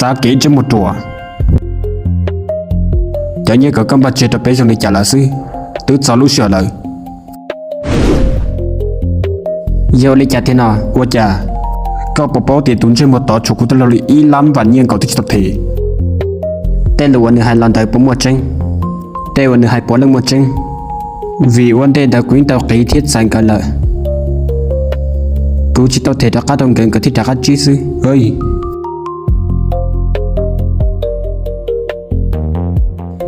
Txav kev ntsej muag ruam. Cov nyiaj kawm koj npaj tseg rau peb zoo li cas lawm xwb? Twb txog lub sij hawm lawm. Yog ua li cas thiab no? Ua cas? Koj puas paub tias tus ntsej muag tod tshuav kuv tij laug li ib lab vam nyiaj nkaus twb tsis tau phem? Tej lus uas nws hais los ntawd puas muaj tseeb? Tej uas nws hais puav leej muaj tseeb, vim ua ntej ntawd kuv yeej tau qiv thiab txais nkawd lawm. Kuv tsis tau them rov qab rau nkawd, nkawd thiaj rov qab ntsib xwb.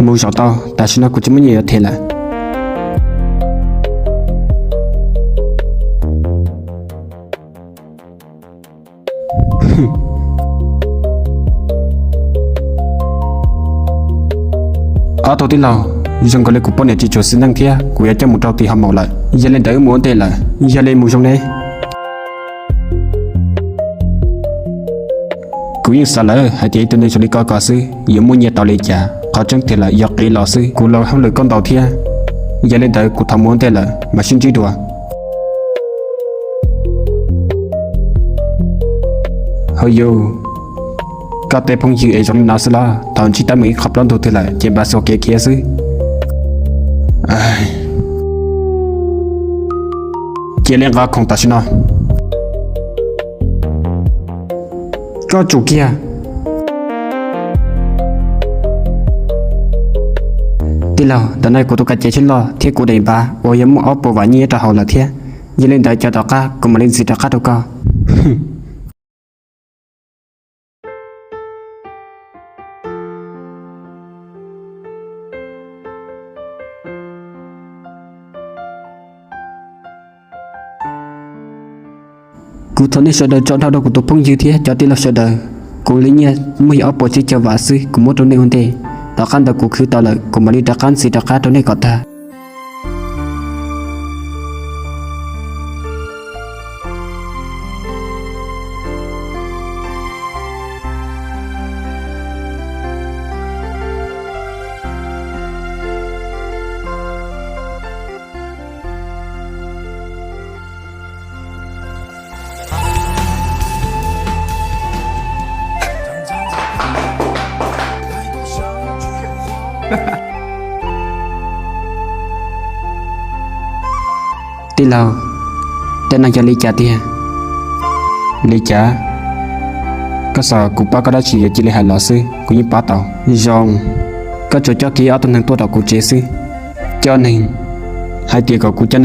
Mus zaum tau, tam sim no kuv tsis muaj nyiaj yuav them lawm. Ob tug tij laug, zoo nkaus li kuv poj niam tsis tshua xis neej thiab kuv yuav coj mus rau tim hoo maum lawm. Yog li ntawd wb mus ua ntej lawm, yog li mus zoo ne. Kuv yeej xav lawm hais tias ib tug neeg zoo li koj ko xwb yuav muaj nyiaj tau li cas, qhov tseeb tiag lawm yog qiv los xwb. Kuv laus hauj lwm koj ntau thiab. Yog li ntawd kuv thov mus ua ntej lawm, mam sib ntsib dua. Hauj yug, koj tej phooj ywg es zoo li no xwb los? Thaum ntsib teeb meem ib qho plaub ntug twg lawm ces npaj xuas kev khiav xwb. Cia li nqa khoom tam sim no. Koj tsum kiag. Tij laug, ntawm no kuv tus ka cev tsheb loj thiab kuv daim npav uas yog muaj ob puas vam nyiaj nyob rau hauv lawm thiab. Yog li ntawd cov tom qab kuv mam li ntxiv rov qab rau koj. Kuv thov nej sawv daws tso dhau rau kuv tus phooj ywg thiab cov tij laug sawv daws. Kuv li nyiaj muaj yog ob puas tsib caug vam xwb, kuv muab rau nej ua ntej. Tom qab ntawd kuv khwv tau lawm kuv mam li rov qab ntxiv rov qab rau nej kom tag. Tij laug, tej no yog li cas tiag? Li cas? Koj xav kuv pab koj dab tsi? Yuav cia li hais los xwb, kuv yeej pab tau. Zoo, koj tsuas coj kiag ob tug neeg tuaj rau kuv tsev xwb. Coj neeg? Hais tias kom kuv coj neeg